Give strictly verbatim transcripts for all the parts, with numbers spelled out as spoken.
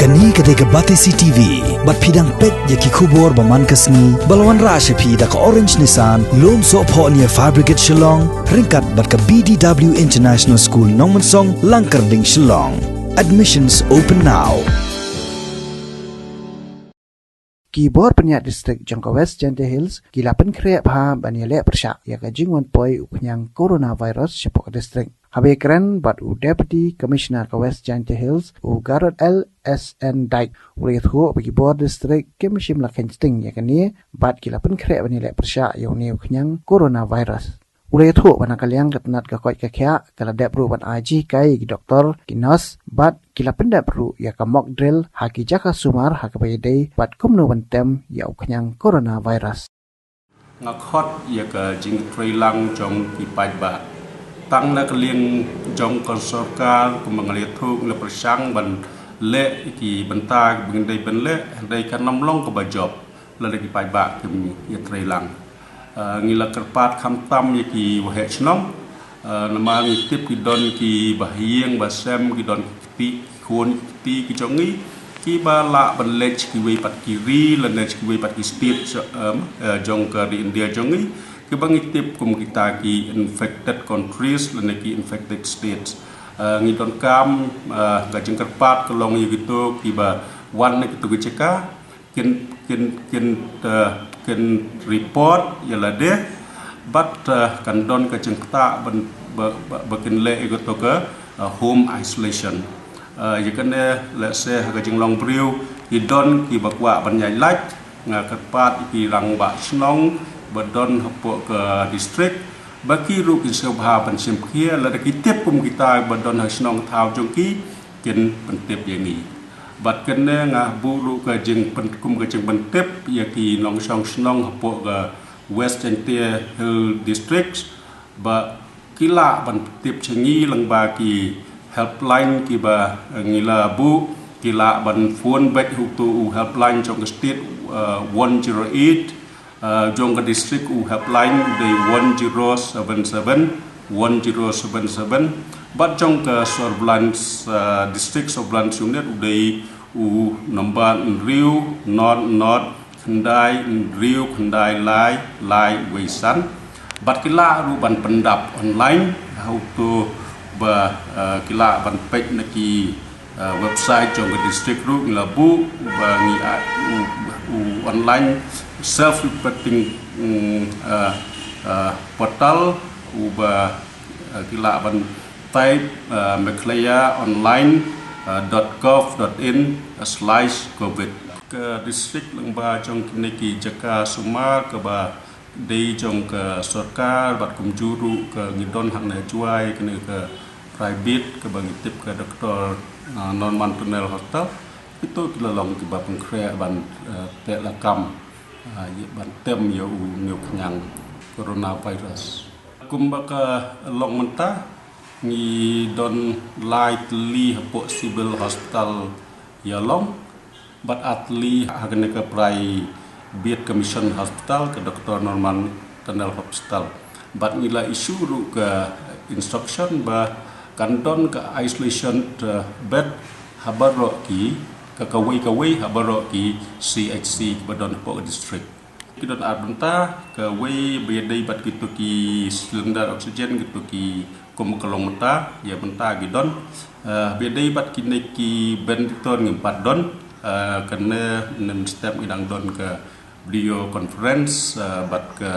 Kane ka dei ka Batesi T V, bad phi dang peit ïa ki khubor ba man ka sngi, ba la wanrah sha phi da ka Orange Nissan, Lumsohphoh near Fire Brigade Shillong, ryngkat bad ka B D W International School Nongmensong, Langkyrding, Shillong. Admissions open now. Ki bor pynïaid district jong ka West Jaintia Hills ki la pynkhreh bha ban ïaleh pyrshah ïa ka jingwan poi u khñiang coronavirus shapoh ka district. Haba ïakren bad u Deputy Commissioner ka West Jaintia Hills, u Garod L S N Dyke, u la ïathuh ba ki bor district kim shym la kheiñ sting ïa kane, bad ki la pynkhreh ban ïaleh pyrshah ïa une u khñiang coronavirus. U la ïathuh ba na ka liang ka tnat ka koit ka khiah ka la dep ruh ban ai jinghikai ïa ki doktor, ki nurse, bad ki la pyndep ruh ïa ka mock drill ha ki jaka sumar ha kaba ïadei bad kumno ban tem ïa u khñiang coronavirus. Nga khot ïa ka jingtreilang jong ki paidbah. Tang na ka liang jong ka sorkar kumba nga la ïathuh, nga la pyrshang ban leh ki bynta kiba ngi dei ban leh, hynrei kan ym long kaba jop lada ki paidbah kim ïatreilang. Ah, ngi la kyrpad khamtam ïa ki waheh shnong. Ah, namar ngi tip ki don kiba ha ïing ba sem, ki don ki kti, ki khun ki kti ki jong ngi, kiba lah ban leit sha kiwei pat ki ri lane sha kiwei pat ki state, em, eh, jong ka ri India jong ngi, kiba ngi tip kum kita ki infected countries lane ki infected states. Eh, ngi donkam, eh, ka jingkyrpad ka long ïa kito kiba wan na kito ki jaka, kin, kin, kin, eh, kin report ïa lade, bad, eh, kan don ka jingktah ban, ba, ba, ba kin leh ïa kato ka, eh, home isolation. Eh, ïa kane lehse ha ka jinglong briew ki don kiba kwah ban ïaid lait, nga kyrpad ïa ki rangbah shnong ba don hapoh ka district, ba ki ruh kin sngewbha ban shim khia, lada ki tip kum kita ba don ha shnong thaw jong ki, kin pyntip ïa ngi. Bad kane nga buh ruh ka jingpyn-, kum ka jingpyntip ïa ki nongshong shnong hapoh ka West Jaintia Hills District, ba ki lah ban pyntip sha ngi lyngba ki helpline kiba, eh, ngi la buh, ki lah ban phone beit ha uto u helpline jong ka state, eh, one zero eight, Uh, jong ka district u helpline u dei one zero seven seven, one zero seven seven. Bad jong ka surveillance, uh, district surveillance unit u dei u number hynriew nod nod khyndai hynriew khyndai lai lai wei san. Bad ki lah ruh ban pyndap online ha uto ba, uh, ki lah ban peit na ki uh, website jong ka district ruh ngi la buh, uba ngi, uh, u, u online self reporting, mm, uh, uh, portal uba, uh, ki lah ban type, uh, Meghalaya online, uh, dot gov dot in slash covid. Ka district lyngba jong kine ki jaka sumar kaba dei jong ka sorkar bad kumjuh ruh ka ngi don hangne ha Jowai kane ka private kaba ngi tip ka Doctor, ah, Norman Tunnel Hospital. Kito ki la long kiba pynkhreh ban, eh, peit lakam, ah, ïa ban tem ïa une u khñiang coronavirus. Kumba ka long mynta ngi don lai tylli hapoh Civil Hospital Ïalong, bad ar tylli ha kane ka private ka Mission Hospital ka Doctor Norman Tunnel Hospital. Bad ngi la issue ruh ka instruction ba kan don ka isolation, uh, bed ha baroh ki, ka kawei kawei ha baroh ki C H C ba don hapoh ka district. Ki don ar bynta, kawei ba ïadei bad kito ki cylinder oxygen, kito ki kum ka long mynta, ïa mynta ki don. Eh, ba ïadei bad kine ki ventilator ngim pat don. Eh, kane mynstep ngi dang don ka video conference, eh, bad ka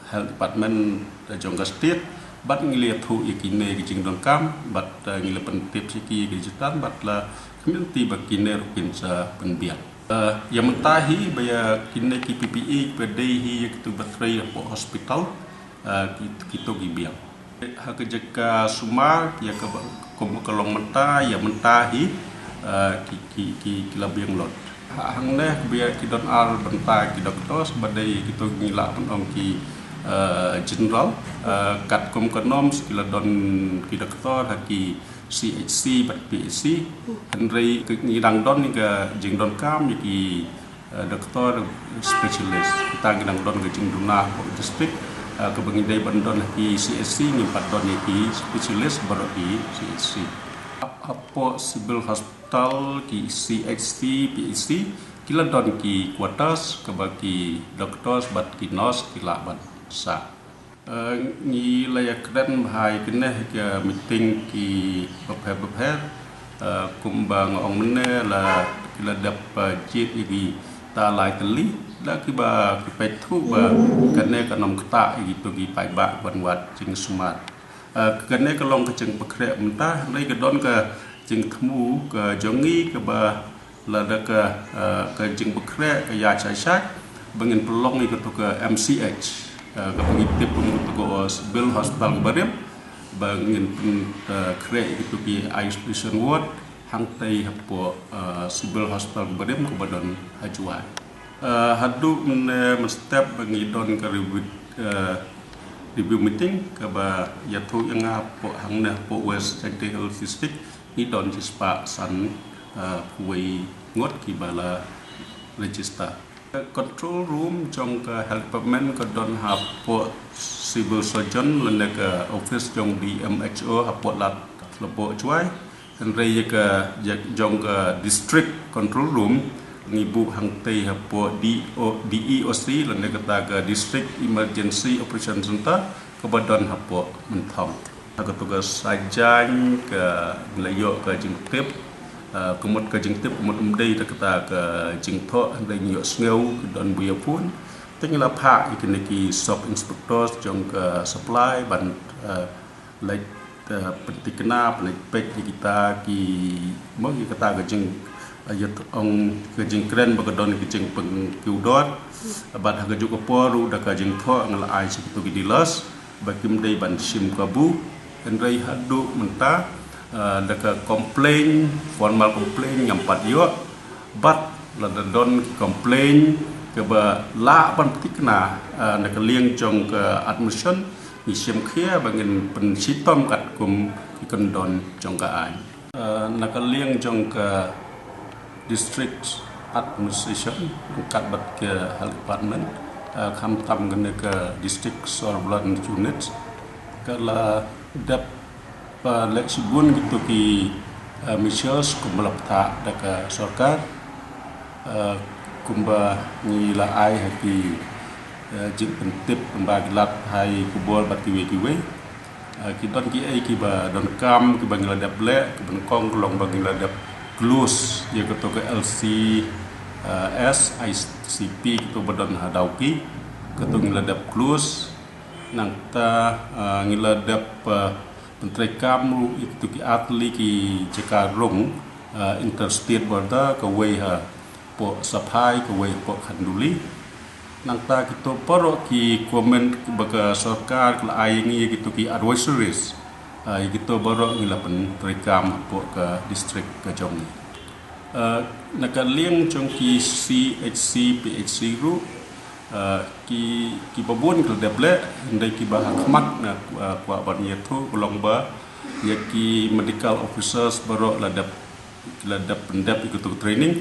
health department, eh, jong ka state. Bad ngi la ïathuh ïa kine ki jingdonkam, bad, eh, ngi la pyntip sha ki ki jingthan, bad la khmih lynti ba kine ruh kin sa pynbiang. Eh, ïa mynta hi ba ïa kine ki P P E ba dei hi ïa kito ba trei hapoh hospital, eh, ki, kito ki biang. Ha ka jaka sumar ïa kaba kum ka long mynta, ïa mynta hi, eh, ki, ki, ki, ki la biang lut. Ha, hangne ba ïa ki don ar bynta ki doctors ba dei kito ngi lah ban ong ki, eh, general, eh, katkum ka norms ki la don ki doctor ha ki C H C bad P H C. Hynrei ngi dang don ïa ka jingdonkam ïa ki, eh, doctor specialist. Kita ngi dang don ka jingduna hapoh district, eh, kaba ngi dei ban don ha ki C H C, ngim pat don ïa ki specialist baroh ki C H C. Hapoh Civil Hospital, ki C H C, P H C, ki la don ki quarters kaba ki doctors bad ki nurse ki lah ban sah. Eh, ngi la ïa kren bha ïa kine ki meeting ki bapher bapher. Eh, kumba nga ong mynne la ki la dep, eh, jied ïa kita lai tylli. La kiba ki peit thuh ba kane kan ym ktah ïa kito ki paidbah ban wad jingsumar. Eh, kane ka long ka jingpynkhreh mynta, hynrei ka don ka jingthmu ka jong ngi kaba lada ka, eh, ka jingpynkhreh ka ïaid shai shai ba ngin pynlong ïa kato ka M C H, eh, kaba ngi tip kum kato ka Civil Hospital barim, ba ngin pyn, eh, khreh ïa kato ki isolation ward hangtei hapoh, eh, Civil Hospital barim kaba don ha Jowai. Eh, haduh mynne mynstep ba ngi don ka review, eh, review meeting kaba ïathuh ïa nga hapoh hangne hapoh West Jaintia Hills District, ngi don shispah san, eh, phew wei ngut kiba la register. Control room jong ka health department ka don hapoh civil surgeon lane ka office jong D M H O hapoh Lad Khlaboh Jowai. Hynrei ïa ka, ïa jong ka district control room ngi buh hangtei hapoh D O, D E O C lane kata ka District Emergency Operation Center kaba don hapoh Mynthong. Ha kato ka saitjaiñ ka ngi la ïoh ka jingtip, ah, ka mut ka jingtip ka mut ym dei da kata ka jingthoh, hynrei ngi ïohsngew ka don bun ïa phone. Te ngi la phah ïa kine ki sub inspectors jong ka supply ban, ah, leit, ah, pynthikna, pynleit peit ïa kita ki, mo, ïa kata ka jing, ah, ïa ong ka jingkren ba ka don ka jingpynkiew dor. Bad ha kajuh ka por ruh da ka jingthoh nga la ai sha kito ki dealers ba kim dei ban shim kabu. Hynrei haduh mynta, ah, da ka complain, formal complain ngam pat ïoh. Bad lada don ki complain kaba lah ban pynthikna, ah, na ka liang jong ka administration, ngi shim khia ba ngin pynshitom katkum ki kyndon jong ka aiñ. Ah, na ka liang jong ka district administration ryngkat bad ka health department, ah, khamtam kane ka district surveillance unit ka la dep, ah, leh shibun kito ki, ah, measures kumba la pynthah da ka sorkar, ah, kumba ngi la ai ha ki, ah, jingpyntip kumba ki lad hai khubor bad kiwei kiwei. Ah, ki don kiei kiba donkam kiba ngi la dep leh, kiba nyngkong ka long ba ngi la dep close ïa kato ka L C, ah, S I C P kato ba don ha Dawki, kato ngi la dep close. Nangta, ah, ngi la dep, ah, pyntreikam ruh ïa kato ki artylli ki jaka rung, ah, interstate border, kawei ha poh Saphai, kawei poh Khanduli. Nangta kito baroh ki comment ba ka sorkar ka la ai ïa ngi, ïa kito ki advisories, ah, ïa kito baroh ngi la pyntreikam poh ka district ka jong ngi. Ah, na ka liang jong ki C H C, P H C ruh, ah, ki, kiba bun ki la dep leh, hynrei kiba ha khmat nga, ah, kwah ban ïathuh ka long ba ïa ki medical officers baroh la dep, la dep pyndep ïa kato ka training.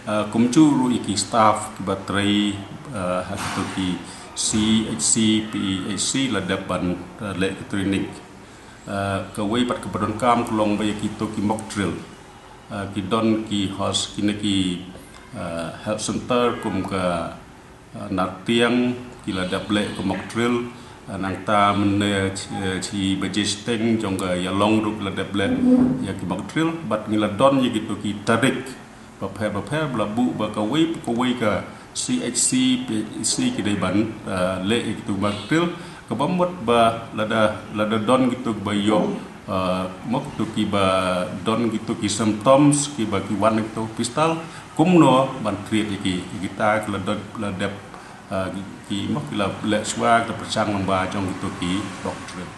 Ah, kumjuh ruh ïa ki staff kiba trei, ah, ha kato ki C H C, P H C la dep ban, ah, leh ka training. Ah, kawei pat kaba donkam ka long ba ïa kito ki mock drill. Ah, ki don ki hos-, kine ki, ah, health center kum ka, ah, Nartiang ki la dep leh ka mock drill. Ah, nangta mynne, eh, shi baje shiteng jong ka Ïalong ruh ki la dep leh ïa ki mock drill. Bad ngi la don ïa kito ki tarik bapher bapher ba la buh ba kawei pa kawei ka C H C, P H C ki dei ban, ah, leh ïa kito ki mock drill. Kaba mut ba lada, lada don kito kiba ïoh, ah, mo kito kiba don kito ki symptoms kiba ki wan kito hospital, kumno ban treat ïa ki, ïa kita ki la don, la dep, ah, ki, ki mo ki la leh shuwa, ki la pyrshang lyngba jong kito ki mock drill.